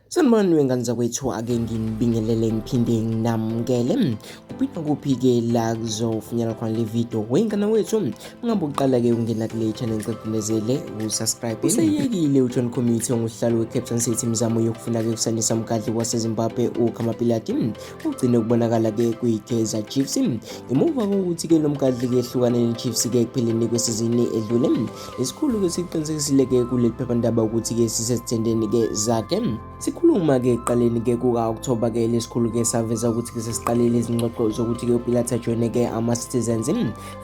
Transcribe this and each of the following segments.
Sanibonani wengane zakwethu, ake nginibingelele ngiphinde nginamukele. Kuphinda kuphi-ke la kuzofunyana khona le video wengane wethu. Ungabe uqala-ke ungena kule channel ngicindezele usubscribe. Useyekile uJohn Committee onguhlalo we-Captain City imizamo yokufuna-ke ukusandisa umkhandli waseZimbabwe uBulliat ugcine ukubonakala-ke kwi-Kaizer Chiefs. Ngemuva kokuthi-ke lo mkhandli-ke ehlukane ne-Chiefs-ke ekupheleni kwesizini edlule, lesikhulu-ke siqinisekisile-ke kuleli phephandaba ukuthi-ke sisezithendeni-ke zakhe. Sikhuluma-ke ekuqaleni-ke kuka-Okthoba-ke lesikhulu-ke saveza ukuthi-ke sesiqalile izingxoxo zokuthi-ke uBilliat ajoyine-ke amaCitizens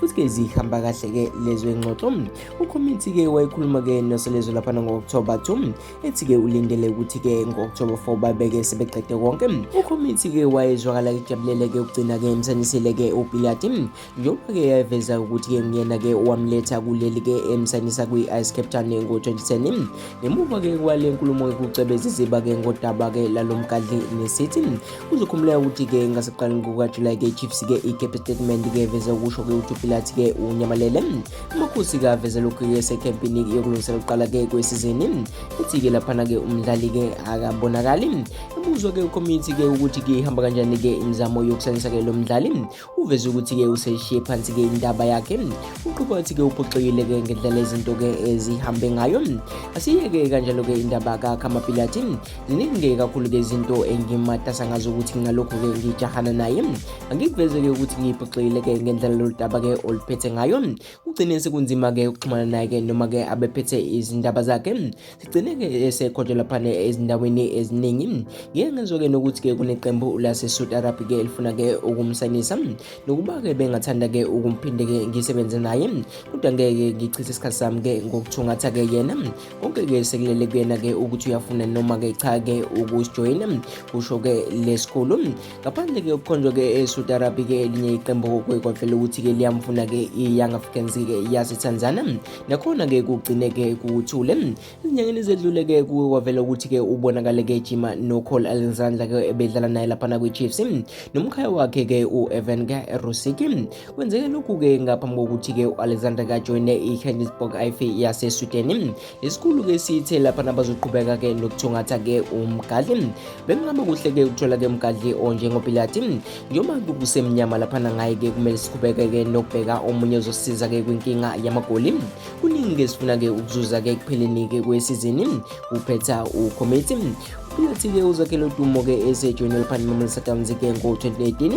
futhi-ke zihamba kahle-ke lezo ingxoxo. UComitis-ke wayekhuluma-ke neSolezwe lapha ngo-Okthoba 2 ethi-ke ulindele ukuthi-ke ngo-Okthoba 4 babeke sebeqede konke. UComitis-ke wayezwakala ekujabulela-ke ukugcina-ke emsayinisile-ke uBilliat njengoba-ke yaveza ukuthi-ke nguyena-ke owamletha kuleli-ke emsayinisa kwi-Ajax ngo-2010. Ngemuva-ke kwale nkulumo-ke kucebeza iziba-ke ngo-Okthoba-ke lalo mkhandli nesithi uzokhumbula ukuthi-ke ngaseqaleni kuka-July-ke i-Chiefs-ke ikhiphe statement-ke veza ukusho-ke ukuthi uBilliat-ke unyamalele. Amakhosi-ke aveza lokhu-ke esekhempini yokulungisela ukuqala-ke kwesizini ethi-ke laphana-ke umdlali-ke akabonakali. Ebuzwa-ke uComitis-ke ukuthi-ke ihamba kanjani-ke imizamo yokusandisa-ke lo mdlali, uveze ukuthi-ke useshiye phansi-ke indaba yakhe. Uqhuba wathi-ke uphoxekile-ke ngendlela izinto-ke ezihambe ngayo. Asiyeke kanjalo-ke indaba kaBulliat, ziningi kakhulu-ke izinto engimatasa ngazo ukuthi ngalokho-ke ngijahana naye. Angikuveze-ke ukuthi ngiphoxekile-ke ngendlela lolu daba-ke oluphethe ngayo. Ugcine sekunzima-ke ukuxhumana naye-ke noma-ke abephethe izindaba zakhe. Sigcine-ke esekhonjwa laphana ezindaweni eziningi. Ngeke ngezwe-ke nokuthi-ke kuneqembu lase-Saudi Arabia-ke elifuna-ke ukumsayinisa nokuba-ke bengathanda-ke ukumphinde-ke ngisebenze naye, kodwa ngeke ngichithe isikhathi sami-ke ngokuthungatha-ke yena. Konke-ke sekulele kuyena-ke ukuthi uyafuna noma-ke cha-ke ukusijoyina, kusho-ke lesikhulu. Ngaphandle-ke yokukhonjwa-ke eSaudi Arabia-ke elinye iqembu kwavele ukuthi-ke liyamfuna-ke i-Young Africans-ke yase-Tanzania, nakhona-ke kugcine-ke kuthule. Ezinyangeni ezedlule-ke kwavela ukuthi-ke ubonakale-ke ejima no-Cole Alexander-ke ebedlala naye laphana kwi-Chiefs nomkhaya wakhe-ke u-Evan-ke Rusiki. Kwenzeke lokhu-ke ngaphambi kokuthi-ke u-Alexander-ke ajoyine i-Johannesburg yase-Sweden. Lesikhulu-ke sithe laphana bazoqhubeka-ke nokuthungatha-ke umkhandli. Bekungaba kuhle-ke ukuthola-ke umkhandli onjengoBulliat njengoba kusemnyama laphana ngaye-ke kumele siqhubeke-ke nokubheka omunye ozosisiza-ke kwinkinga yamagoli. Kuningi-ke sifuna-ke ukuzuza-ke ekupheleni-ke kwesizini uphetha uComitis. uBulliat-ke uzakhele udumo-ke esejoyine laphana i-Mamelodi Sundowns-ke ngo-2018.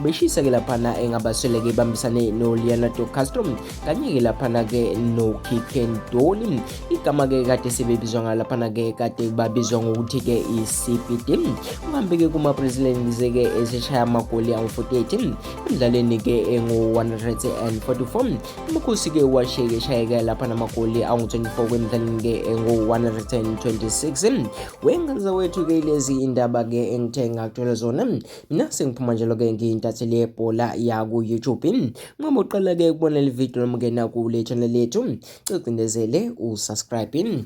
Ubeshisa-ke laphana engabaswele-ke bambisane no-Leonardo Castro kanye-ke laphana-ke no-Kikendoli. Igama-ke kade sebebizwa ngalaphana-ke kade babizwa ngokuthi-ke i-CPD. Uhambe-ke kuma-Brazilians-ke eseshaya amagoli angu-48 emdlalweni-ke engu-144. Amakhosi-ke washiye-ke eshayeka laphana amagoli angu-24 kwemidlalweni-ke engu-126. Wengane wethu-ke lezi indaba-ke engithe ngakuthola zona, mina sengiphuma njalo-ke ngiyintatheli yebhola yaku-YouTube. Uma uqala-ke ukubona le video noma ungena kule channel yethu, cindezele usubscribe.